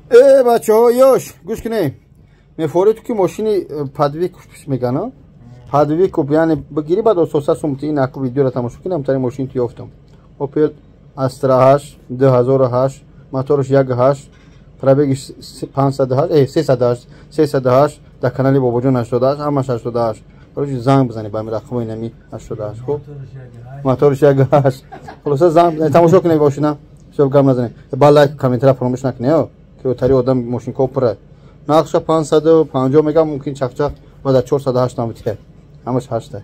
Бачаҳо, ёш, гӯш кунед. Мефоред, ки мошини под выкуп мегана, под выкуп, яъне бигирӣ, баъд ососа сумти. Ин аку видеоро тамошо кунам, тари мошин ту ёфтам. Опел Астра 8, 2008, моторш 1,8, пробеги 508, 308, 308. Дар канали Бобоҷон 88, ҳамаш 88. Короче, занг бизанед ба ҳамин рақамои нами 88. Хуб, моторш 1,8. Хулоса, занг бизанед, тамошо кунед мошина. Ҳисоб гап назанед, ба лайк, комментара фаромӯш накунед, ки тари одам мошинко пура. Нақша 550 мегам, мумкин чақчақ ва дар 408 намутия, ҳамаш ҳашта.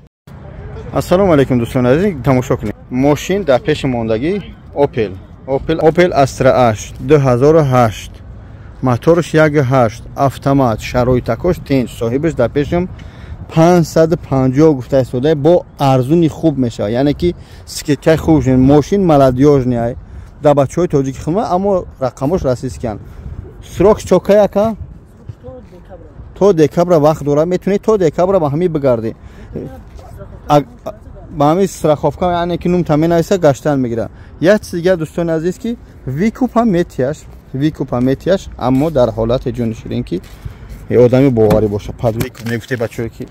Ассалому алайкум, дӯстони азиз, тамошо кунед. Мошин дар пеши мондагӣ, Опел Астра 8, 2008, моторш 1,8, автомат, шароитакош тинч, соҳибаш дар пешам. 550 гуфта истода, бо арзуни хуб мешавад, яъне ки скидкаи хуб. Мошин молодёжный, дар бачаҳои тоҷики хидмат, аммо рақамош российскиян. Срок чокай, ака? То декабра вақт дорад, метавонед то декабра ба ҳамин бигардӣ, ба ҳамин страховка, яъне ки нумта менависа, гаштан мегирад. Як чиз дигар, дӯстони азиз, ки выкуп ҳам метияш, выкуп ҳам метияш, аммо дар ҳолати, ҷони ширин, ки одами боварӣ боша. Под выкуп мегуфте, бачое ки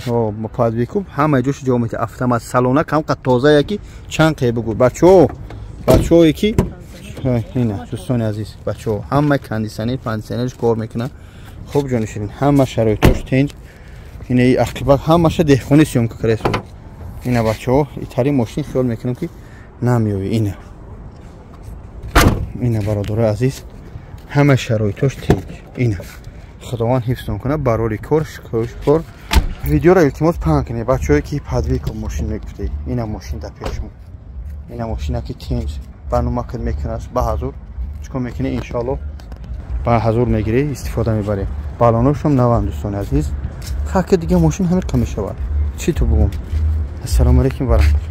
под выкуп, ҳамаи ҷоши ҷо метия. Автомат, салона камқа тоза, яки чанд қе бугӯ, бачаҳо, бачаҳое ки ина, дӯстони азиз, бачаҳо, ҳама кондиционер, кондиционерш кор мекунад. Хуб, ҷони ширин, ҳама шароитош тинҷ. Ина ақиба ҳамаша деҳқони съёмка карда. Ина, бачаҳо, итари мошин хиёл мекунам, ки намеёвӣ. Ина, ина, бародарои азиз, ҳама шароитош тинҷ. Ина, худованд ҳифзтон кунад, барори кор, кор. Видеоро, илтимос, паҳн кунед, бачаҳое ки под выкуп мошин мегуфтед. Ина мошин дар пешмо, ина мошина ки тинҷ барномакат мекунад. Ба ҳазур чикор мекунӣ? Иншоалло, ба ҳазур мегирӣ, истифода мебарӣ. Балоношам наванд, дӯстони азиз. Хаки дига мошин ҳамин қа мешавад. Чӣ ту бугум? Ассалому алайкум ва раҳматулло.